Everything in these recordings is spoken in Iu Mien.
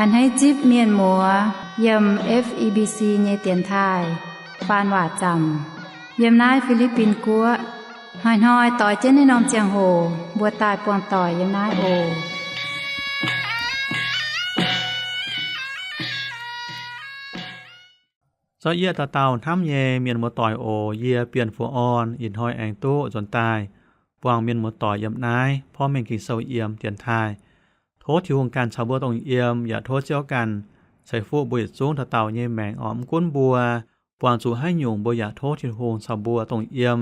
A'hneiv zipv mienh muoz yiem F E B C nyei dienx taaih faan waac zaamc yiem naaiv Fi^li^bin Guoqv. Hnoi-hnoi doix jienv naaiv norm ziangh hoc mbuo daaih buangh doic yiem naaiv oc. Zorqv yie dauh dauh hnamv nyei mienh muoz-doic oc. Yie Bienh Fu'on ih hnoi aengx duqv nzuonx daaih buangh mienh muoz-doic yiem naaiv porv mengh Ging-Sou yiem dienx taaih. Tov Tin-Hungh ganh caux mbuo dongh yiem, yaac tov Ziouv ganh ceix fuqv mbuo yietc zungv dauh dauh nyei maengc oc. Mv gunv mbuo buangh zuqc haaix nyungc, mbuo yaac tov Tin-Hungh caux mbuo dongh yiem,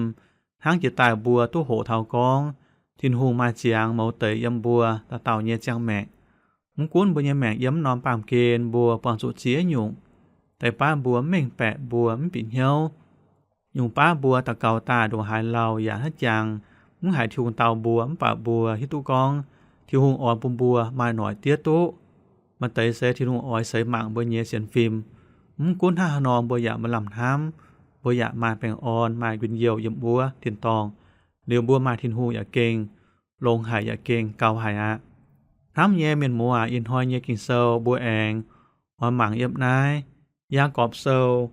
hnangv jiex daaih mbuo duqv hoqc taux gorngv Tin-Hungh maaih ziangx mouz deix yiem mbuo dauh dauh nyei ziangh maengc. Mv gunv mbuo nyei maengc yiem norm baamh gen mbuo buangh zuqc ziex nyungc, deix baav mbuo mv mengh baeqc, mbuo mv bieqc hnyouv. Nyungc baav mbuo daux gaux daaih ndongc haaix lauh yaac hnangv jangx mv haiz Tin-Hungh dau mbuo, mv baac mbuo hiuv duqv gorngv Tin-Hungh oix bun mbuo maaih noic diev duqv. Maaih deix se Tin-Hungh oix seix mangc mbuo nyei sienx fim. Mv gunv hnangv haaix nor mbuo yaac maaih lamh hnamv, mbuo yaac maaih baengh orn, maaih njien-youh yiem wuov tin-dorngh. Liuz mbuo maaih Tin-Hungh yaac gengh longx haic, yaac gengh gaux haic aqv. Hnamv nyei mienh muoz aac, ih hnoi nyei Ging-Sou mbuo aengx oix mangc yiem naaiv Yaagorpc Sou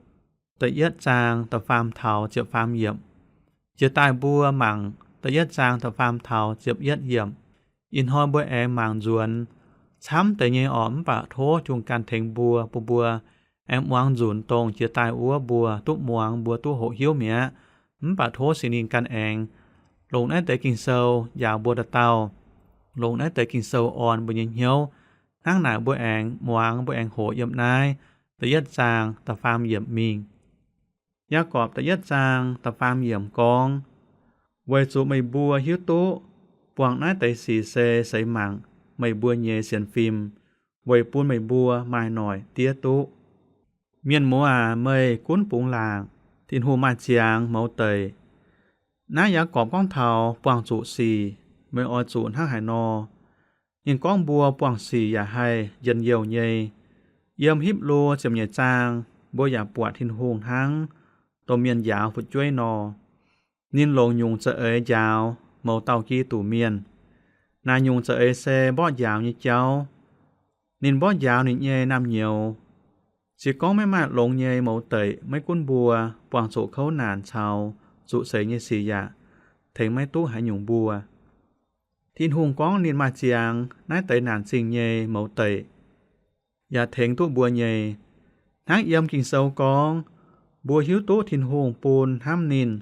da'yietv zaang da'faam taux ziepc faam yiemc. Jiex daaih mbuo mangc da'yietv zaang da'faam taux ziepc yietv yiemc. Ih hnoi mbuo aengx mangc nzuonx camv deix nyei oc, mv baac tov Tin-Hungh ganh tengx mbuo, bun mbuo aengx muangx nzunc dongh jiex daaih wuov mbuo duqv muangx, mbuo duqv hoqc hiuv mi'aqv. Mv baac tov Singx Lingh ganh aengx longc naaiv deix Ging-Sou njaaux mbuo dauh dauh, longc naaiv deix Ging-Sou orn mbuo nyei hnyouv. Hnangv naaic mbuo aengx muangx, mbuo aengx hoqc yiem naaiv da'yietv zaang da'faam yiemc mingh. Yaagorpc da'yietv zaang da'faam yiemc gorngv, weic zuqc meih mbuo hiuv duqv buangh naaiv deix sic se seix mangc meih mbuo nyei sienx fim, weic bun meih mbuo maaih noic diev duqv. Mienh muoz aac, meih gunv bungx laangc, Tin-Hungh maaih ziangx mouz deic. Naaiv Yaagorpc gorngv taux buangh zuqc sic, meih oix zuqc hnangv haaix nor? Ninh gorngv mbuo buangh sic yaac haih njien-youh nyei. Yiem Hipv^lu ziepc nyeic zaang, mbuo yaac buatc Tin-Hungh hnangv domh mienh njaaux fu'jueiv nor. Ninh longc nyungc za'eix njaaux mouz dauh Giduc mienh. Naaic nyungc za'eix se mborqv njaaux nyei jauv. Ninh mborqv njaaux ninh nyei naamh nyouz. Se gorngv maiv maaih longx nyei mouz deic, maiv gunv mbuo buangh zuqc kouv naanc caux zuqc seix nyei sic yaac tengx maiv duqv haaix nyungc mbuo. Tin-Hungh gorngv ninh maaih ziangx naaiv deix naanc zingh nyei mouz deic, yaac tengx duqv mbuo nyei. Hnangv yiem Ging-Sou gorngv, mbuo hiuv duqv Tin-Hungh bun hnamv ninh,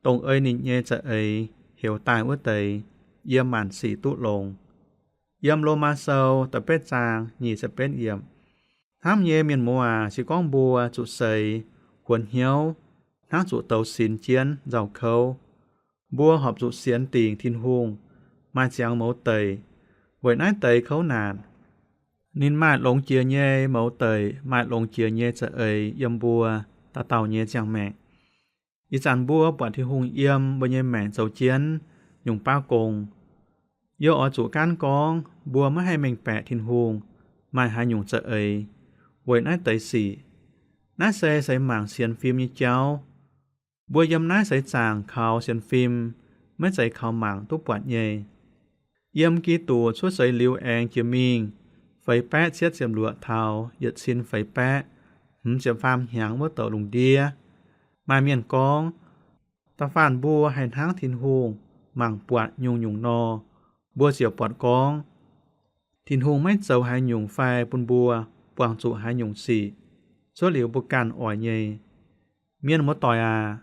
dongh ei ninh nyei za'eix heuc daaih wuov deix, yiem maanc sic duqv longx. Yiem Lomaa Sou da'betv zaang nyic ziepc betv yiemc. Hnamv nyei mienh muoz aac, se gorngv mbuo zuqc seix, kuonx hnyouv, hnangv zuqc douz sinx jienv nzauh kouv, mbuo horpc zuqc sienx dingc Tin-Hungh maaih ziangx mouz deic weic naaiv deix kouv naanc. Ninh maaih longx jiex nyei mouz deic, maaih longx jiex nyei za'eix yiem mbuo dauh dauh nyei ziangh maengc. Ih zanc mbuo buatc Tin-Hungh yiem mbuo nyei maengc zoux jienv nyungc baav gong. Yie oix zuqc gaanv gorngv mbuo maiv haih mengh baeqc Tin-Hungh maaih haaix nyungc za'eix weic naaiv deix sic. Naaiv se seix mangc sienx fim nyei jauv. Mbuo yiem naaiv seix zaangc kaux sienx fim, maiv zeiz kaux mangc duqv buatc nyei. Yiem Giduc cuotv seix liuz aengx jiex mingh feix baeqv cietv ziepc luoqc taux yietc cin feix baeqv hmz ziepc faam hnyangx wuov douc lungh ndiev, maaih mienh gorngv, da'faanh mbuo haih hnangv Tin-Hungh mangc buatc nyungc-nyungc nor, mbuo ziouc buatc gorngv Tin-Hungh maiv zoux haaix nyungc fai bun mbuo buangh zuqc haaix nyungc sic cuotv liuz mbuo ganh oix nyei. Mienh muoz-doic aac,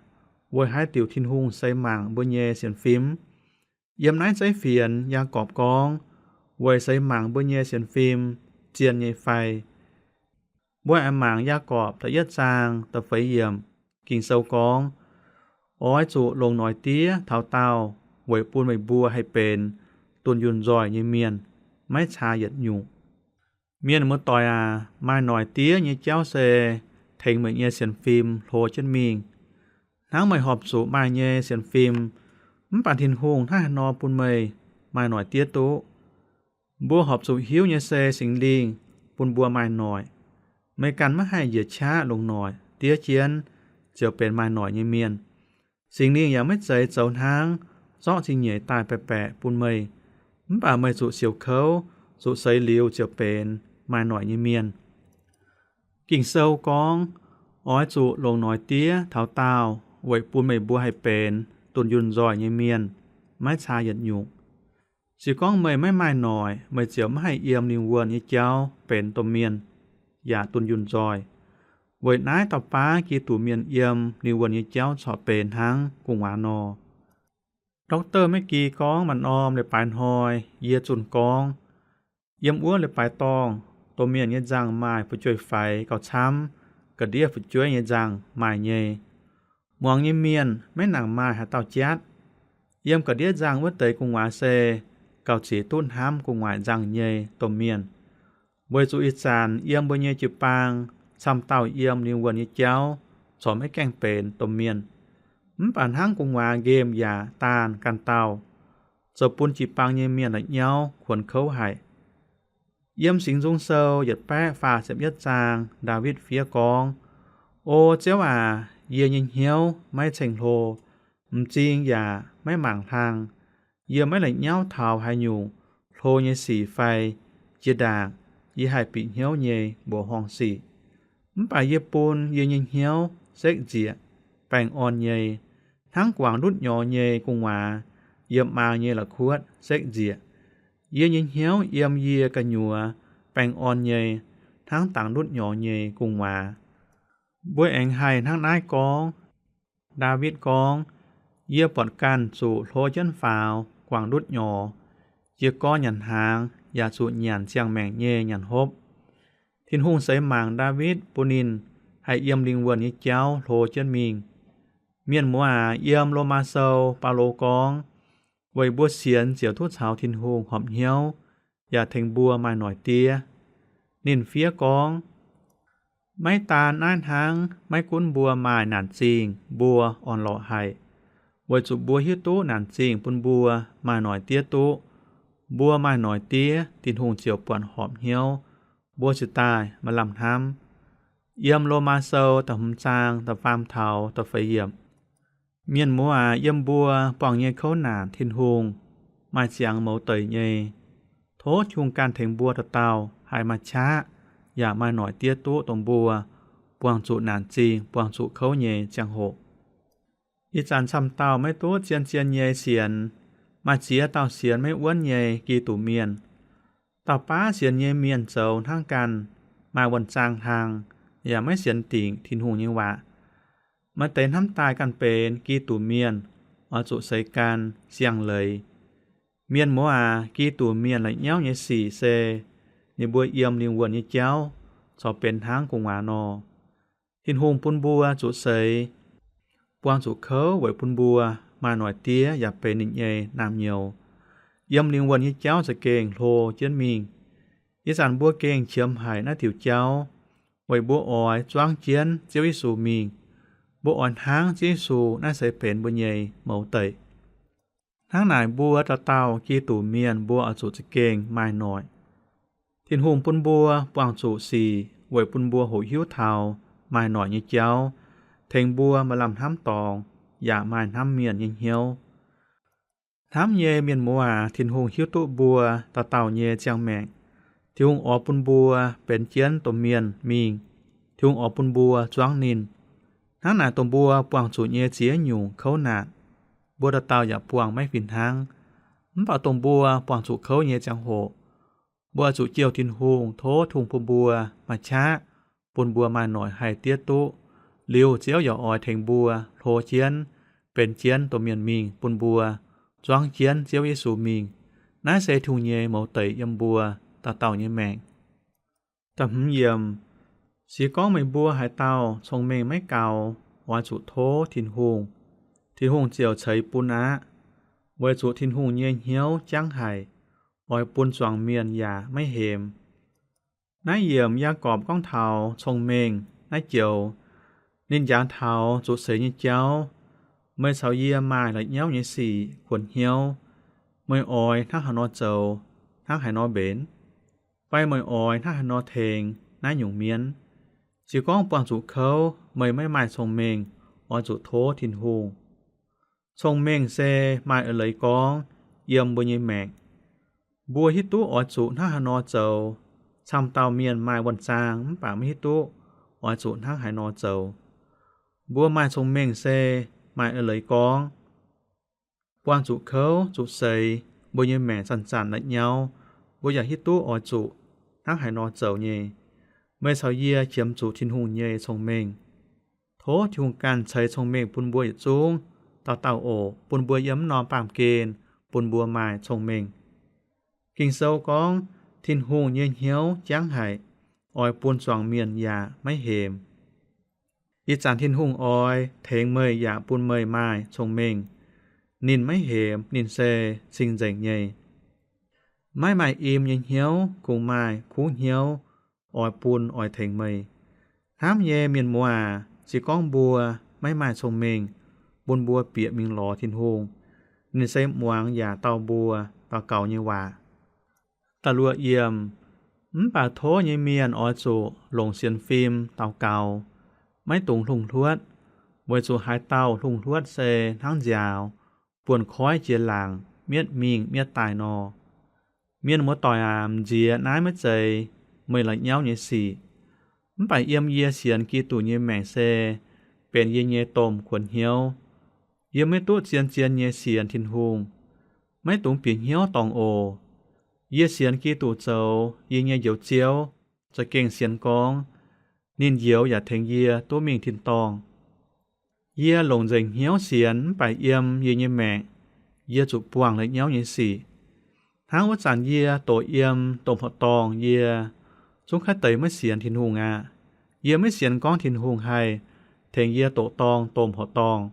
weic haaix diuc Tin-Hungh seix mangc mbuo nyei sienx fim? Yiem naaiv zeiv fienx Yaagorpc gorngv, weic seix mangc mbuo nyei sienx fim zien nyei fai. Mbuo aengx mangc Yaagorpc da'yietv zaang da'feix yiemc. Ging-Sou gorngv, oix zuqc longc noic diev taux daauh weic bun meih mbuo haih benx dunh yunh nzoih nyei mienh, maiv caa yietc nyungc. Mienh muoz-doic aac, maaih noic diev nyei jauv se tengx meih nyei sienx fim hlo jienv mingh. Hnangv meih horpc zuqc maaih nyei sienx fim, mv baac Tin-Hungh hnangv haaix nor bun meih maaih noic diev duqv? Mbuo horpc zuqc hiuv nyei se Singx Lingh bun mbuo maaih noic. Meih ganh maiv haih njiec qaqv longc noic diev jienv ziouc benx maaih noic nyei mienh. Singx Lingh yaac maiv zeiz zoux hnangv zorqv zingh nyeic daaih baeqc baeqc bun meih, mv baac meih zuqc siouc kouv, zuqc seix liuz ziouc benx maaih noic nyei mienh. Ging-Sou gorngv, oix zuqc longc noic diev taux daauh weic bun meih mbuo haih benx dunh yunh nzoih nyei mienh, maiv caa yietc nyungc. Se gorngv meih maiv maaih noic, meih ziouc maiv haih yiem lingh wuonh nyei jauv benx domh mienh yaac dunh yunh nzoih. Weic naaiv dauh baav Giduc Mienh yiem lingh wuonh nyei jauv corc benx hnangv gu'nguaaz nor. Doctor Maiv Gi gorngv, maaih norm leiz-baaix hnoi yie zunh gorngv, yiem wuov leiz-baaix dorngh, domh mienh nyei nzangc maaih fu'jueiv-faix gauh camv ga'ndiev fu'jueiv nyei nzangc maaih nyei. Muangx nyei mienh maiv nangc maaih haaix dauh jatv. Yiem ga'ndiev nzangc wuov deix gu'nguaaz se gauh ziex duqv hnamv gu'nguaaic nzangc nyei domh mienh. Weic zuqc ih zanc yiem mbuo nyei jiu-baang camv dauh yiem lingh wuonh nyei jauv corc maiv gaengh benx domh mienh. Mv baac hnangv gu'nguaaz nqemh yaac daanh ganh dauh, zoux bun jiu-baang nyei mienh la'nyauv kuonx kouv haic. Yiem Singx Nzung Sou yietc baeqv faah ziepc yietv zaang, Ndaawitv fiev gorngv, O Ziouv aac, yie nyei hnyouv maiv ceng-hlo, m'zing yaac maiv mangc hlang. Yie maiv la'nyauv taux haaix nyungc hlo nyei sic fai jiex ndaangc yie haih bieqc hnyouv nyei mbuoqc horngh sic. Mv baac yie bun yie nyei hnyouv sekv nzieqc, baengh orn nyei, hnangv guangc ndutv nyorx nyei gu'nguaaz yiem maa nyei la'kuotv sekv nzieqc. Yie nyei hnyouv yiem yie gu'nyuoz baengh orn nyei, hnangv dangx ndutv nyorx nyei gu'nguaaz. Mbuo aengx haih hnangv naaiv gorngv, Ndaawitv gorngv, Yie buatc ganh zuqc hlo jienv faaux guangc ndutv nyorx, jiez gorn nyanc hnaangx yaac zuqc nyanc ziangh maengc nyei nyanc hopv. Tin-Hungh seix mangc Ndaawitv bun ninh haih yiem lingh wuonh nyei jauv hlo jienv mingh. Mienh muoz aac, yiem Lomaa Sou Baulo gorngv, weic mbuo sienx ziouc duqv caux Tin-Hungh horpc hnyouv, yaac tengx mbuo maaih noic diev. Ninh fiev gorngv, maiv daan naaiv hnangv, maiv gunv mbuo maaih naanc zingh, mbuo orn-lorqc haic, weic zuqc mbuo hiuv duqv naanc zingh bun mbuo maaih noic diev duqv. Mbuo maaih noic diev, Tin-Hungh ziouc buatc horpc hnyouv, mbuo cingx daaih maaih lamh hnamv. Yiem Lomaa Sou da'hmz zaang da'faam taux da'feix yiemc. Mienh muoz aac, yiem mbuo buangh nyei kouv naanc Tin-Hungh maaih ziangx mouz deic nyei. Tov Tin-Hungh ganh tengx mbuo dauh dauh haih maaih qaqv yaac maaih noic diev duqv dongh mbuo buangh zuqc naanc zingh, buangh zuqc kouv nyei ziangh hoc. Ih zanc camv dauh maiv duqv zien-zien nyei sienx, maaih ziex dauh sienx maiv wuonv nyei Giduc Mienh. Dauh baav sienx nyei mienh zoux hnangv ganh, maaih wuonh zaang hlang, yaac maiv sienx dingc Tin-Hungh nyei waac. Maaih deix hnamv daaih ganh benx Giduc Mienh, oix zuqc seix gan siang-leiz. Mienh muoz aac, Giduc Mienh la'nyauv nyei sic se ninh mbuo yiem lingh wuonh nyei jauv corc benx hnangv gu'nguaaz nor. Tin-Hungh bun mbuo zuqc seix, buangh zuqc kouv weic bun mbuo maaih noic diev yaac benx ninh nyei naamh nyouz. Yiem lingh wuonh nyei jauv za'gengh hlo jienv mingh. Ih zanc mbuo gengh qiemx haic naaiv diuc jauv, weic mbuo oix zuangv jienv Ziouv Yesu mingh. Mbuo oix hnangv Ziouv Yesu, naaiv se benx mbuo nyei mouz deic. Hnangv naaic mbuo dauh dauh Giduc Mienh mbuo oix zuqc za'gengh maaih noic. Tin-Hungh bun mbuo buangh zuqc sic weic bun mbuo hoqc hiuv taux maaih noic nyei jauv, tengx mbuo maaih lamh hnamv dorngx yaac maaih hnamv mienh nyei hnyouv. Hnamv nyei mienh muoz aac, Tin-Hungh hiuv duqv mbuo dauh dauh nyei ziangh maengc. Tin-Hungh oix bun mbuo benx jienv domh mienh mingh. Tin-Hungh oix bun mbuo zuangv ninh. Hnangv naaic dongh mbuo buangh zuqc nyei ziex nyungc kouv naanc, mbuo dauh dauh yaac buangh maiv fih hnangv. Mv baac dongh mbuo buangh zuqc kouv nyei ziangh hoc, mbuo oix zuqc jouh Tin-Hungh, tov Tin-Hungh bun mbuo maaih qaqv, bun mbuo maaih noic haih diev duqv. Liuz Ziouv yaac oix tengx mbuo hlo jienv, benx jienv domh mienh mingh bun mbuo zuangv jienv Ziouv Yesu mingh. Naaiv se Tin-Hungh nyei mouz deic yiem mbuo dauh dauh nyei maengc. Da'hmz yiemc, se gorngv meih mbuo haaix dauh cong-mengh maiv gaux, oix zuqc tov Tin-Hungh, Tin-Hungh ziouc ceix bun aqv. Weic zuqc Tin-Hungh nyei hnyouv jangv haic, oix bun zuangx mienh yaac maiv hemx. Naaiv yiemc Yaagorpc gorngv taux cong-mengh naaiv joux. Ninh jangx taux zuqc seix nyei jauv. Meih caux yie maaih la'nyauv nyei sic kuonx hnyouv. Meih oix hnangv haaix nor zoux, hnangv haaix nor mbenc? Fai meih oix hnangv haaix nor tengx naaiv nyungc mienv? Se gorngv buangh zuqc kouv meih maiv maaih cong-mengh, oix zuqc tov Tin-Hungh. Cong-mengh se maaih eix leiz gorngv yiem mbuo nyei maengc. Mbuo hiuv duqv oix zuqc hnangv haaix nor zoux, Camv dauh mienh maaih wuonh zaang mv baac maiv hiuv duqv oix zuqc hnangv haaix nor zoux. Mbuo maaih cong-mengh se maaih eix leiz gorngv. Buangh zuqc kouv zuqc seix, mbuo nyei maengc zanc-zanc la'nyauv, mbuo yaac hiuv duqv oix zuqc hnangv haaix nor zoux nyei. Meih caux yie qiemx zuqc Tin-Hungh nyei cong-mengh. Tov Tin-Hungh ganh ceix cong-mengh bun mbuo yietc zungv dauh dauh oc, bun mbuo yiem mv norm baamh gen bun mbuo maaih cong-mengh. Ging-Sou gorngv, Tin-Hungh nyei hnyouv jangv haic, oix bun zuangx mienh yaac maiv hemx. Ih zanc Tin-Hungh oix tengx meih yaac bun meih maaih cong-mengh. Ninh maiv hemx, ninh se cing-nzengc nyei. Maiv maaih im nyei hnyouv kungx maaih kuv hnyouv oix bun oix tengx meih. Hnamv nyei mienh muoz aac, se gorngv mbuo maiv maaih cong-mengh, bun mbuo bieqc mingh lorz Tin-Hungh, ninh se muangx yaac dau mbuo daux gaux nyei waac. Da'luoqc yiemc, mv baac tov nyei mienh oix zuqc longc sienx fim daux gaux, maiv dungx hlungh hluotv, weic zuqc haaix dauh hlungh hluotv se hnangv nziaaux buonv koiv jiex laangc mietv mingh mietv daaih nor. Mienh muoz-doic aac, m'nziex naaiv maiv zeiz meih la'nyauv nyei sic. Mv baac yiem yie sienx Giduc nyei maengc se benx yie nyei domh kuonx hnyouv. Yie maiv duqv zien-zien nyei sienx Tin-Hungh. Maiv dungx bieqc hnyouv dorngc oc. Yie sienx Giduc zoux yie nyei Njoux Ziouv, za'gengh sienx gorngv ninh njoux yaac tengx yie duqv mingh tin-dorngh. Yie longc nzengc hnyouv sienx mv baac yiem yie nyei maengc, yie zuqc buangh la'nyauv nyei sic. Hnangv wuov zanc yie doqc yiem domh horqc dorngh, yie zungv kaiv deix maiv sienx Tin-Hungh aqv. Yie maiv sienx gorngv Tin-Hungh haih tengx yie doqc dorngh domh horqc dorngh.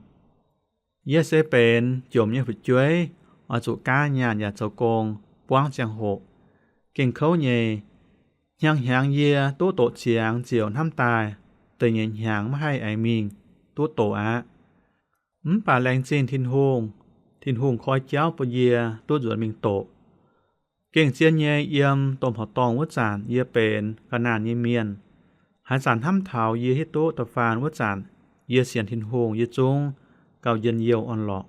Yie se benx jomc nyei fu'jueiv, oix zuqc gaanv nyaanh yaac zoux gong buangv ziangh hoc. Gengh kouv nyei. Hnyangx-hnyangx yie duqv doqc ziangx ziouc hnamv daaih da'nyeic hnyangx maiv haih aengx mingh duqv doqc aqv. Mv baac laengz zingh Tin-Hungh, Tin-Hungh koi jauv bun yie duqv nzuonx mingh doqc. Gengh zien nyei, yiem domh horqc dorngh wuov zanc yie benx ga'naanh nyei mienh. Haaix zanc hnamv taux yie hiuv duqv da'faanh wuov zanc yie sienx Tin-Hungh, yie zungv gauh njien-youh orn-lorqc.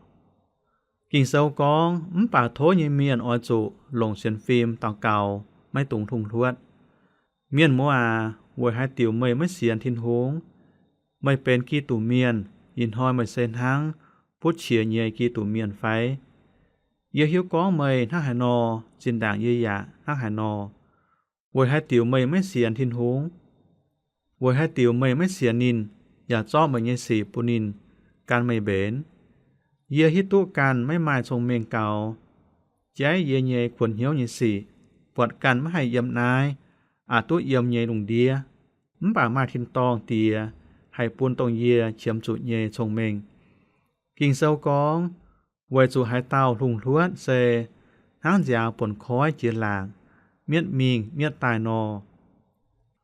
Ging-Sou gorngv, mv baac tov nyei mienh oix zuqc longc sienx fim daux gaux, maiv dungx hlungh hluotv. Mienh muoz aac, weic haaix diuc meih maiv sienx Tin-Hungh? Meih benx Giduc Mienh, ih hnoi meih se hnangv butv qiex nyei Giduc Mienh fai? Yie hiuv gorngv meih hnangv haaix nor, zinh ndaangc yie yaac hnangv haaix nor. Weic haaix diuc meih maiv sienx Tin-Hungh? Weic haaix diuc meih maiv sienx ninh yaac zorqv meih nyei sic bun ninh gan meih mbenc? Yie hiuv duqv ganh maiv maaih cong-mengh gaux, jaiv yie nyei kuonx hnyouv nyei sic, buatc ganh maiv haih yiem naaiv aqc duqv yiem nyei lungh ndiev. Mv baac maaih tin-dorngh Diex haih bun dongh yie qiemx zuqc nyei cong-mengh. Ging-Sou gorngv, weic zuqc haaix dauh hlungh hluotv se hnangv nziaaux buonc koiv jiex laangc, mietv mingh mietv daaih nor.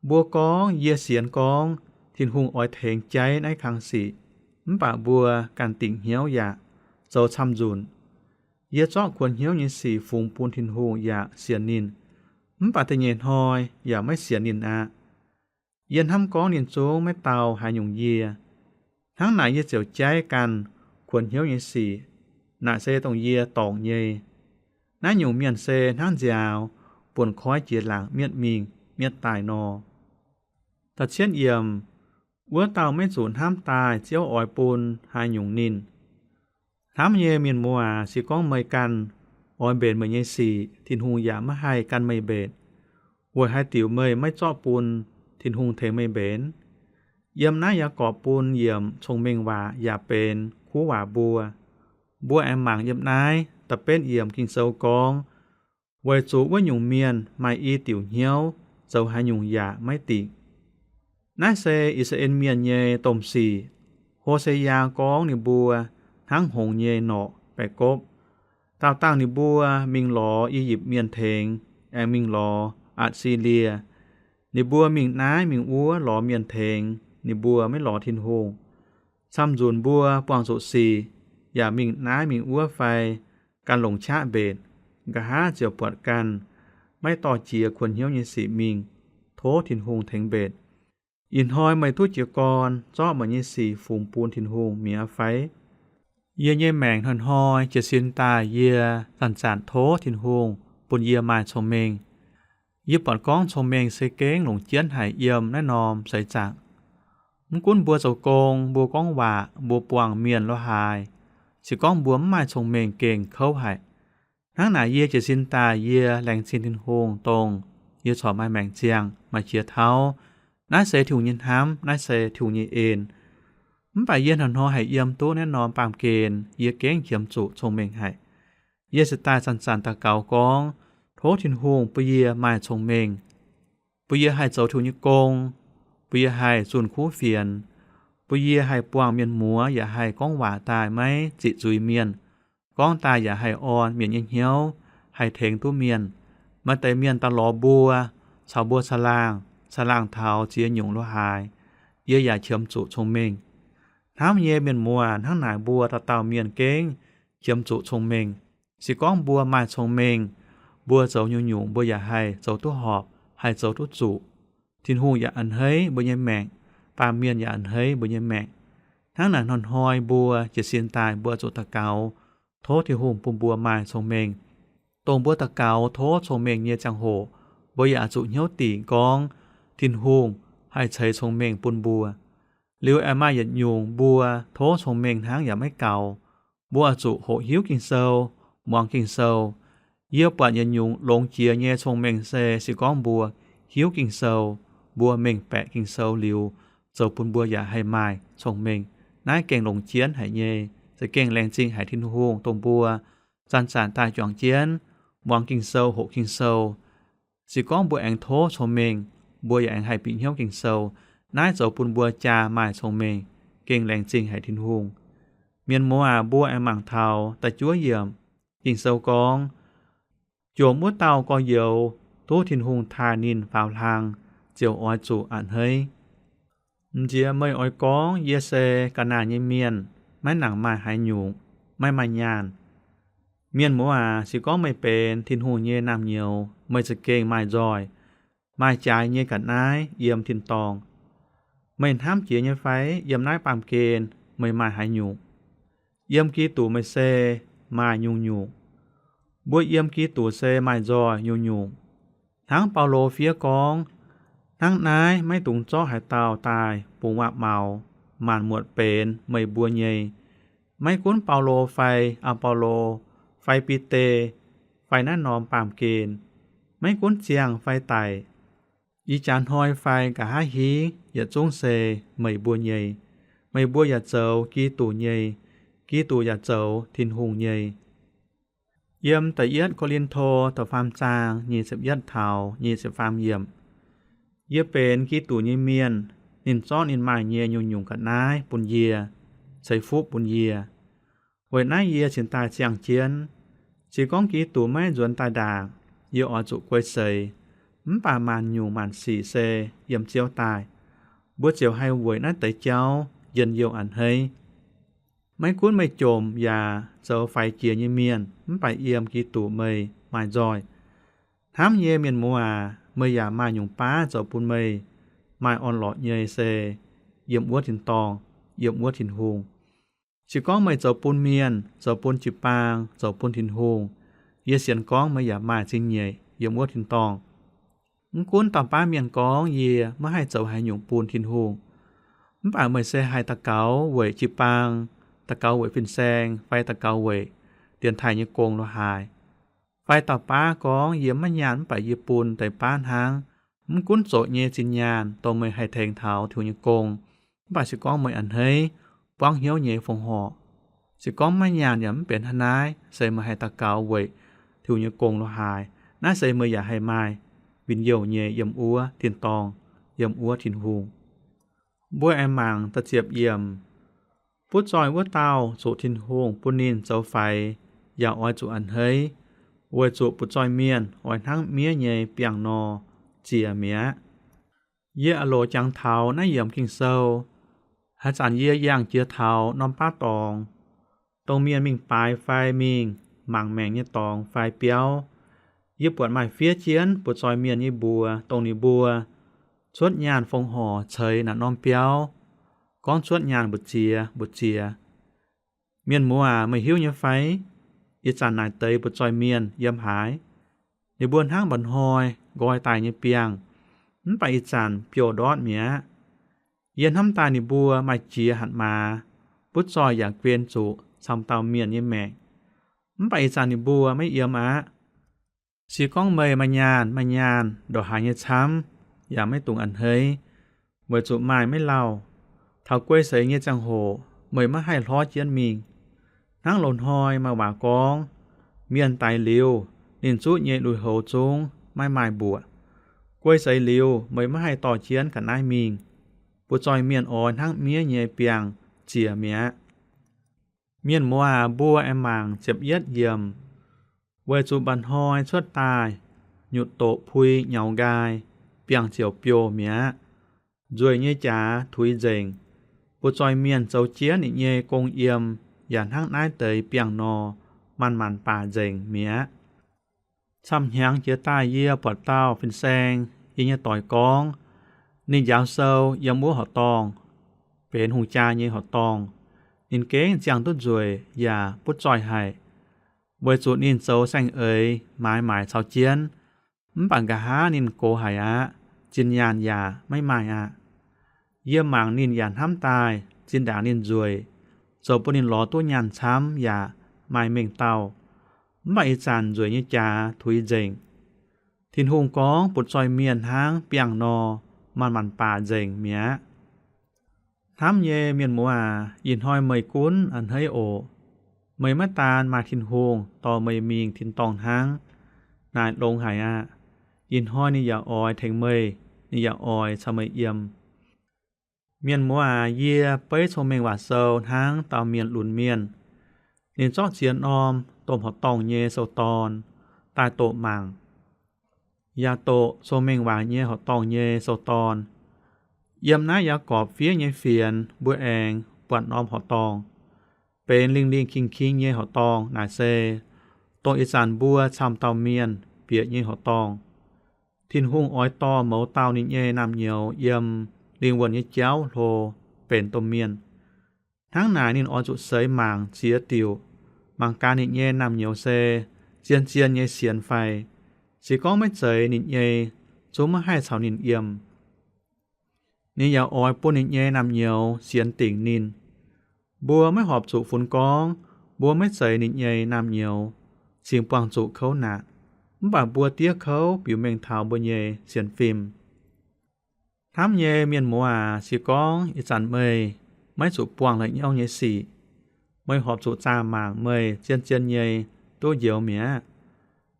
Mbuo gorngv yie sienx gorngv Tin-Hungh oix tengx jaiv naaiv kang sic, mv baac mbuo ganh dingc hnyouv yaac zoux camv nzunc. Yie zorqv kuonx hnyouv nyei sic fungx bun Tin-Hungh yaac sienx ninh, mv baac da'nyeic hnoi yaac maiv sienx ninh aqv. Yie hnamv gorngv ninh zungv maiv dau haaix nyungc yie. Hnangv naaic yie ziouc jaiv ganh kuonx hnyouv nyei sic. Naaic se dongh yie dorngc nyei. Naaiv nyungc mienh se hnangv nziaaux buonc koiv jiex laangc mietv mingh mietv daaih nor. Da'cietv yiemc, wuov dauh maiv zuqc hnamv daaih Ziouv oix bun haaix nyungc ninh. Hnamv nyei mienh muoz aac, se gorngv meih ganh oix mbenc meih nyei sic, Tin-Hungh yaac maiv haih gan meih mbenc. Weic haaix diuc meih maiv zorqv bun Tin-Hungh tengx meih mbenc? Yiem naaiv Yaagorpc bun yiemc cong-mengh waac yaac benx kuv waac mbuo. Mbuo aengx mangc yiem naaiv da'betv yiemc Ging-Sou gorngv, weic zuqc wuov nyungc mienh maaih i diuc hnyouv, zoux haaix nyungc yaac maiv dingc. Naaiv se I^saa^laa^en Mienh nyei domh sic. Ho^se^yaa gorngv ninh mbuo hnangv hngongx nyei norqc baeqc gopv. Daauh dangh ninh mbuo mingh lorz I^yipv Mienh tengx, aengx mingh lorz Atc^si^lie. Ninh mbuo mingh naaiv mingh wuov lorz mienh tengx, ninh mbuo maiv lorz Tin-Hungh. Camv nzunc mbuo buangh zuqc sic yaac mingh naaiv mingh wuov fai gan longc qaqv mbenc, nqa'haav ziouc buatc ganh maiv dorh jiex kuonx hnyouv nyei sic mingh, tov Tin-Hungh tengx mbenc. Ih hnoi meih duqv jiez gorn zorqv meih nyei sic fungx bun Tin-Hungh mi'aqv fai? Yie nyei maengc hnoi-hnoi jiez sin daaih yie zanc-zanc tov Tin-Hungh bun yie maaih cong-mengh. Yie buatc gorngv cong-mengh se gengh longc jienv haic yiem naaiv norm seix zaangc. Mv gunv mbuo zoux gong, mbuo gorngv waac, mbuo buangh mienh lo haaix, se gorngv mbuo mv maaih cong-mengh gengh kouv haic. Hnangv naaic yie jiez sin daaih yie laengz zingh Tin-Hungh dongh yie corc maaih maengc ziangh, maaih qiex tauv. Naaiv se Tin-Hungh nyei hnamv, naaiv se Tin-Hungh nyei en. Mv baac yie hnoi-hnoi haih yiem duqv naaiv norm baamh gen, yie gengh qiemx zuqc cong-mengh haic. Yie se daaih zanc-zanc daux gaux gorngv, tov Tin-Hungh bun yie maaih cong-mengh, bun yie haih zoux Tin-Hungh nyei gong, bun yie haih zunh kuv fienx, bun yie haih buangh mienh muoz yaac haih gorngv waac daaih maiv ziqc zuiz mienh, gorngv daaih yaac haih orn mienh nyei hnyouv, haih tengx duqv mienh. Maaih deix mienh daaih lorz mbuo, caux mbuo caangh laangh, caangh laangh taux ziex nyungc lo haaix, yie yaac qiemx zuqc cong-mengh. Hnamv nyei mienh muoz, hnangv naaic mbuo dauh dauh mienh gengh qiemx zuqc cong-mengh. Se gorngv mbuo maaih cong-mengh, mbuo zoux nyungc-nyungc mbuo yaac haih zoux duqv horpc, haih zoux duqv zuqc. Tin-Hungh yaac a'hneiv mbuo nyei maengc, baamh mienh yaac a'hneiv mbuo nyei maengc. Hnangv naaic hnoi-hnoi mbuo jiez sin daaih mbuo zuqc daux gaux, tov Tin-Hungh bun mbuo maaih cong-mengh. Dongh mbuo daux gaux tov cong-mengh nyei ziangh hoc, mbuo yaac zuqc hnyouv dingc gorngv Tin-Hungh haih ceix cong-mengh bun mbuo. Liuz aengx maaih yietc nyungc mbuo tov cong-mengh hnangv yaac maiv gaux. Mbuo oix zuqc hoqc hiuv Ging-Sou, muangx Ging-Sou. Yie buatc yietc nyungc longx jiex nyei cong-mengh se se gorngv mbuo hiuv Ging-Sou, mbuo mengh baeqc Ging-Sou liuz, zoux bun mbuo yaac haih maaih cong-mengh. Naaiv gengh longc jienv haic nyei. Za'gengh laengz zingh haic Tin-Hungh dongh mbuo zanc-zanc daaih juangc jienv muangx Ging-Sou, hoqc Ging-Sou. Se gorngv mbuo aengx tov cong-mengh, mbuo yaac aengx haih bieqc hnyouv Ging-Sou. Naaiv zoux bun mbuo jaa maaih cong-mengh. Gengh laengz zingh haic Tin-Hungh. Mienh muoz aac, mbuo aengx mangc taux da'juov yiemc. Ging-Sou gorngv, jomc wuov dauh gorx-youz duqv Tin-Hungh taaih ninh faaux hlang ziouc oix zuqc a'hneiv. M'nziex meih oix gorngv yie se ga'naaiv nyei mienh, maiv nangc maaih haaix nyungc, maiv maaih nyaanh. Mienh muoz aac, se gorngv meih benx Tin-Hungh nyei naamh nyouz, meih za'gengh maaih nzoih, maaih jaaix nyei ga'naaiv yiem tin-dorngh. Meih hnamv jiex nyei fai yiem naaiv baamh gen meih maaih haaix nyungc? Yiem Giduc meih se maaih nyungc-nyungc. Mbuo yiem Giduc se maaih nzoih nyungc-nyungc. Hnangv Baulo fiev gorngv, hnangv naaiv maiv dungx zorqv haaix dauh daaih bungx waac-maux, maanc muotc benx meih mbuo nyei. Maiv gunv Baulo fai Apollo fai Bide fai naaiv norm baamh gen, maiv gunv ziangh fai daic, ih jaax hnoi fai nqa'haav hingv, yietc zungv se meih mbuo nyei. Meih mbuo yaac zoux Giduc nyei. Giduc yaac zoux Tin-Hungh nyei. Yiem da'yietv Ko^lin^to da'faam zaang nyic ziepc yietv taux nyic ziepc faam yiemc, yie benx Giduc nyei mienh. Ninh zorqv ninh maaih nyei nyungc-nyungc ga'naaiv bun yie, ceix fuqv bun yie. Weic naaiv yie cingx daaih ziangh jienv. Se gorngv Giduc maiv nzuonx daaih ndaangc, yie oix zuqc guei seix. Mv baac maanc nyungc maanc sic se yiem Ziouv daaih. Mbuo ziouc haih weic naaiv deix jauv njien-youh a'hneiv. Maiv gunv meih jomc yaac zoux faix jiex nyei mienh, mv baac yiem Giduc meih maaih nzoih. Hnamv nyei mienh muoz aac, meih yaac maaih nyungc baav zoux bun meih maaih orn-lorqc nyei se yiem wuov tin-dorngh, yiem wuov Tin-Hungh. Se gorngv meih zoux bun mienh, zoux bun jiu-baang, zoux bun Tin-Hungh, yie sienx gorngv meih yaac maaih zingh nyeic yiem wuov tin-dorngh. Mv gunv dauh baav mienh gorngv yie maiv haih zoux haaix nyungc bun Tin-Hungh, mv baac meih se haih daux gaux weic jiu-baang, daux gaux weic fin-saeng, fai daux gaux weic dienx taaih nyei gong lo haaix. Fai dauh baav gorngv yie maiv nyaanh mv baac yie bun deix baav hnangv. Mv gunv zoqc nyei zinh nyaanh dongh meih haih tengx taux Tin-Hungh nyei gong, mv baac se gorngv meih a'hneiv, buangv hnyouv nyei fongc horc. Se gorngv maiv nyaanh yaac mv benx hnangv naaiv, se meih haih daux gaux weic Tin-Hungh nyei gong lo haaix, naaiv se meih yaac haih maaih njien-youh nyei yiem wuov tin-dorngh, yiem wuov Tin-Hungh. Mbuo aengx mangc da'ziepc yiemc. Butv zoih wuov dauh zuqc Tin-Hungh bun ninh zoux faix yaac oix zuqc a'hneiv, weic zuqc butv zoih mienh oix hnangv miev nyei biangh nor ziex mi'aqv. Yie a'loc jangx taux naaiv yiemc Ging-Sou, haaix zanc yie yangh jiex taux norm baav dorngx, dongh mienh mingh baaix fai mingh mangc maengc nyei dorngx fai biauv, yie buatc maaih fiev jienv butv zoih mienh nyei mbuox, dongh ninh mbuo cuotv nyaanh fongc horc ceix naaic norm biauv, gorngv cuotv nyaanh mbu'ziex mbu'ziex. Mienh muoz aac, meih hiuv nyei fai? Ih zanc naaic deix butv zoih mienh yiem haaix? Ninh mbuo hnangv mba'hnoi nqoi daaih nyei biangh, mv baac ih zanc biouv-ndortv mi'aqv. Yie hnamv daaih ninh mbuo maaih jiex hatc maaz, butv zoih yaac guen zuqc camv dauh mienh nyei maengc, mv baac ih zanc ninh mbuo maiv yiem aqv. Se gorngv meih maaih nyaanh, maaih nyaanh ndongc haaix nyei camv, yaac maiv dungx a'hneiv, weic zuqc maaih maiv lauh. Taux guei seix nyei ziangh hoc meih maiv haih hlorv jienv mingh. Hnangv loz-hnoi maaih waac gorngv, mienh daix liuz, ninh zuqv nyei lui-houx zungv maiv maaih mbuoqc. Guei seix liuz meih maiv haih dorh jienv ga'naaiv mingh. Butv zoih mienh oix hnangv miev nyei biangh ziec mi'aqv. Mienh muoz aac, mbuo aengx mangc ziepc yietv yiemc. Weic zuqc mba'hnoi cuotv daaih, nyutc doqc pui nyaux nqaai, biangh ziouc biouv mi'aqv. Nzueic nyei jaax tuix nzengc. Butv zoih mienh zoux jienv ninh nyei gong yiem yaac hnangv naaiv deix biangh nor, manc-manc baac nzengc mi'aqv. Camv hnyangx jiex daaih yie buatc dauh fin-saeng yie nyei doic gorngv, ninh njaaux sou yiem wuov horqc dorngh, benx hungh jaa nyei horqc dorngh. Ninh gengh ziangh duqv nzueic yaac butv zoih haic, weic zuqc ninh zoux saeng-eix maaiz maaic caux jienv, mv baac nqa'haav ninh gox haic aqv, zinh nyaanh yaac maiv maaih aqv. Yie mangc ninh yaac hnamv daaih zinh ndaangc ninh nzueic, zoux bun ninh lorz duqv nyaanh camv yaac maaih mengh dauh. Mv baac ih zanc nzueic nyei jaax tuix nzengc. Tin-Hungh gorngv butv zoih mienh hnangv biangh nor, manc-manc baac nzengc mi'aqv. Hnamv nyei mienh muoz aac, ih hnoi meih gunv a'hneiv oc. Meih maiv daan maaih Tin-Hungh dorh meih mingh tin-dorngh hnangv. Naaic longx haic aqv. Ih hnoi ninh yaac oix tengx meih, ninh yaac oix caux meih yiem. Mienh muoz aac, yie beiv Cong-Mengh Waac Sou hnangv dauh mienh lunx mienh. Ninh zorqv ziex norm domh horqc dorngh nyei sou-dorn daaih doqc mangc, yaac doqc Cong-Mengh Waac nyei horqc dorngh nyei sou-dorn. Yiem naaiv Yaagorpc fiev nyei fienx mbuo aengx buatc norm horqc dorngh, benx lingh lingh king king nyei horqc dorngh. Naaic se dongh ih zanc mbuo camv dauh mienh bieqc nyei horqc dorngh. Tin-Hungh oix dorh mouz dauh ninh nyei naamh nyouz yiem lingh wuonh nyei jauv hlo benx domh mienh. Hnangv naaic ninh oix zuqc seix mangc ziex diuc, mangc gaax ninh nyei naamh nyouz se zien-zien nyei sienx fai. Se gorngv maiv zeiz ninh nyei, zungv maiv haih caux ninh yiem. Ninh yaac oix bun ninh nyei naamh nyouz sienx dingc ninh. Mbuo maiv horpc zuqc funx gorngv mbuo maiv zeiz ninh nyei naamh nyouz cingx buangh zuqc kouv naanc, mv baac mbuo diev kouv biux mengh taux mbuo nyei sienx fim. Hnamv nyei mienh muoz aac, se gorngv ih zanc meih maiv zuqc buangh la'nyauv nyei sic, meih horpc zuqc zaah mangc meih zien-zien nyei duqv njoux mi'aqv.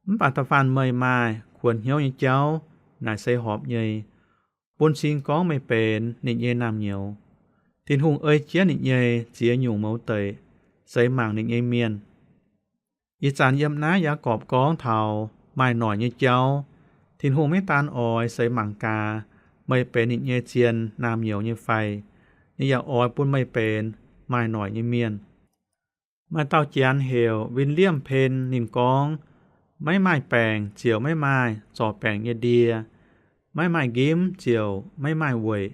Mv baac da'faanh meih maaih kuonx hnyouv nyei jauv, naaic se horpc nyei, bun cing gorngv meih benx ninh nyei naamh nyouz. Tin-Hungh ei jienv ninh nyei ziex nyungc mouz deic seix mangc ninh nyei mienh. Ih zanc yiem naaiv Yaagorpc gorngv taux maaih noic nyei jauv. Tin-Hungh maiv daan oix seix mangc gaax meih benx ninh nyei zien naamh nyouz nyei fai, ninh yaac oix bun meih benx maaih noic nyei mienh. Maaih dauh Janx heuc William Penn, ninh gorngv, maiv maaih baengc ziouc maiv maaih zorc baengc nyei ndie, maiv maaih nqimv ziouc maiv maaih weic,